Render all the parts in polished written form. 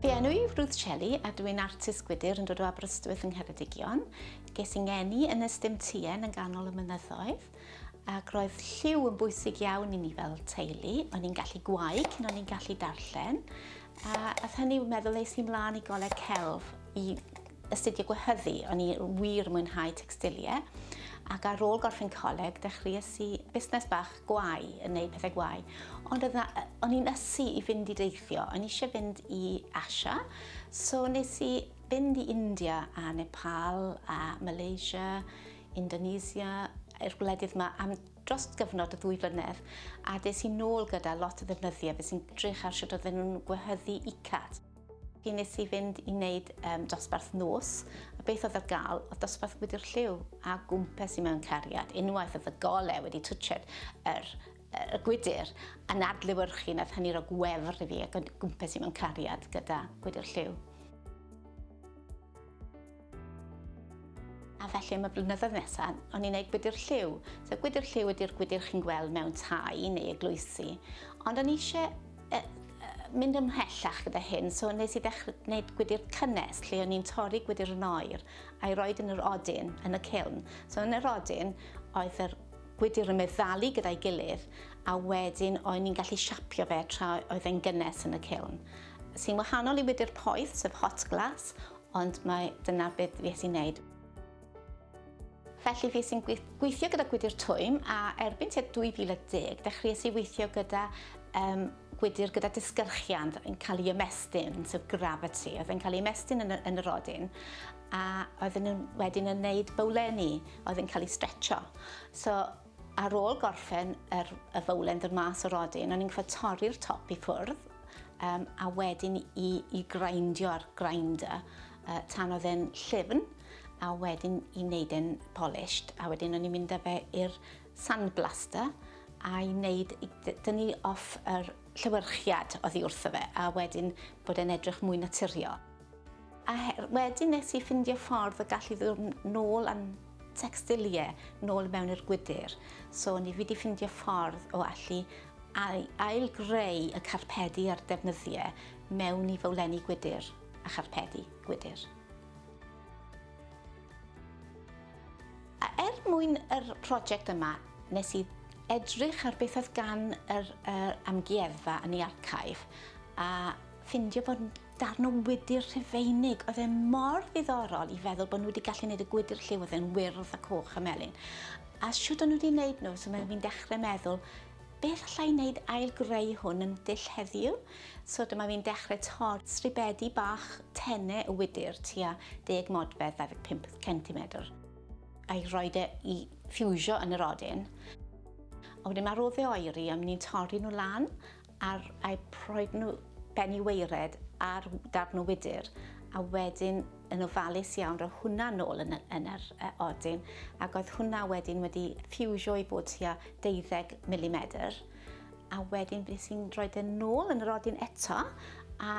Fy enw i yw Ruth Shelley a dw i'n artist gwydr yn dod o Aberystwyth yng Ngheredigion. Ges i ngeni yn Ystumtuen yn ganol y mynyddoedd ac roedd lliw yn bwysig iawn i ni fel teulu. O'n i'n gallu gwau cyn o'n i'n gallu darllen a ath hynny meddwl es i mlaen i goleg celf i astudio gwehyddu, o'n i wir yn mwynhau tecstiliau, ac ar ôl gorffen coleg dechreuais i busnes bach gwau, yn neud pethau gwau. Ond oedd o'n i'n ysu i fynd i deithio, o'n i eisiau fynd i Asia, so nes i fynd i India a Nepal a Malaysia, Indonesia, i'r gwledydd yma am dros gyfnod o ddwy flynedd, a des i nôl gyda lot o ddefnyddiau fe sy'n drych ar sut oedden nhw'n gwehyddu ikat. Fe wnes i fynd i wneud um, dosbarth nos, a beth oedd ar gael oedd dosbarth gwydr lliw, a gwmpes i mewn cariad. Unwaith oedd y gole wedi twtsied yr, y gwydr, a'n adlewyrchu, nath hynny roi gwefr i fi, ac gwmpes i mewn cariad gyda gwydr lliw. A felly am y blynyddoedd nesaf, o'n i'n gwneud gwydr lliw. So gwydr lliw ydy'r gwydr chi'n gweld mewn tai neu eglwysi. Ond o'n i eisiau mynd ymhellach gyda hyn, so nes i ddechrau gwneud gwydr cynnes, lle o'n i'n torri gwydr yn oer a'i roed yn yr odyn, yn y kiln. So yn yr odyn, oedd yr gwydr yn meddalu gyda'i gilydd, a wedyn o'n i'n gallu siapio fe tra oedd e'n gynnes yn y kiln. Sy'n wahanol i wydr poeth, sef hot glass, ond mae dyna beth fues i'n neud. Felly fues i'n gweithio gyda gwydr twym a erbyn tua 2010 dechreuais i weithio gyda um, gwydr gyda disgyrchiant yn cael ei ymestyn, sef gravity, oedd yn cael ei ymestyn yn, yn yr odyn a oedden nhw wedyn yn neud bowlenni oedd yn cael ei stretcho. So ar ôl gorffen yr, y fowlen ddod mas o'r odyn, o'n i'n gorfod torri'r top i ffwrdd um, a wedyn i, i grindio ar grinder tan oedd e'n llyfn a wedyn i wneud e'n polished a wedyn o'n i'n mynd â fe i'r sandblaster a i wneud, i dynnu off yr llewyrchiad oddi wrtho fe a wedyn bod e'n edrych mwy naturiol. A wedyn nes i ffindio ffordd o gallu ddod nôl a'n textiliau nôl mewn i'r gwydr. So ni fi wedi ffindio ffordd o allu ail-greu y carpedi a'r defnyddiau mewn i fowlenni gwydr a charpedi gwydr. A er mwyn yr prosiect yma, nes i edrych ar beth oedd gan yr, yr amgueddfa yn ei archive a ffindio bod darn o wydr Rhufeinig. Oedd e mor ddiddorol i feddwl bod nhw wedi gallu gwneud y gwydr lliw oedd e'n wyrdd a coch a melyn. A shwt o'n nhw wedi gwneud nhw, so fi'n dechrau meddwl, beth allai wneud ail-greu hwn yn dull heddiw? So dyma fi'n dechrau tor stribedi bach tene y wydr tua 10 modfedd, 25 centimetr, a'i roed e i ffiwsio yn yr odyn. A wedyn mae rodd e oeri a ni'n torri nhw lan ar, a'i rhoi nhw ben i weired ar darn o wydr a wedyn yn ofalus iawn rhoi hwnna nôl yn, yn yr odyn ac oedd hwnna wedyn wedi ffiwsio i fod tua 12 mm a wedyn fues i'n rhoi e nôl yn yr odyn eto a,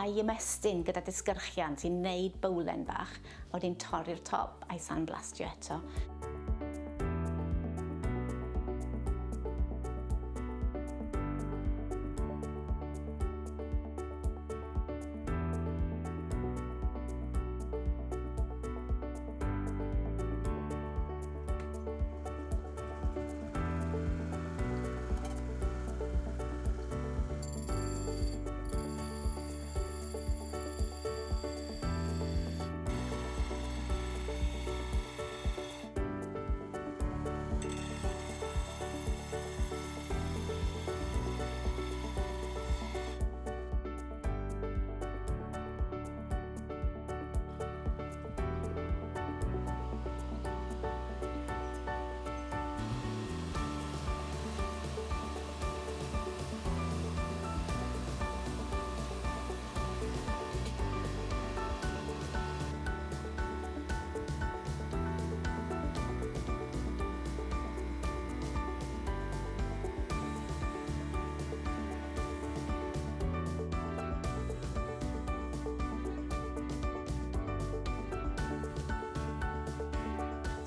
a'i ymestyn gyda disgyrchiant i wneud bowlen bach, a wedyn torri'r top a'i sandblastio eto.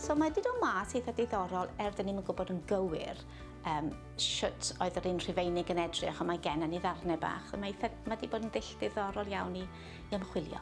So mae wedi dod mas eitha diddorol, er dyn ni'n gwybod yn gywir shwt oedd yr un Rhufeinig yn edrych, ond mae gen ni ddarnau bach. Mae, eitha, mae wedi bod yn ddull diddorol iawn i ymchwilio.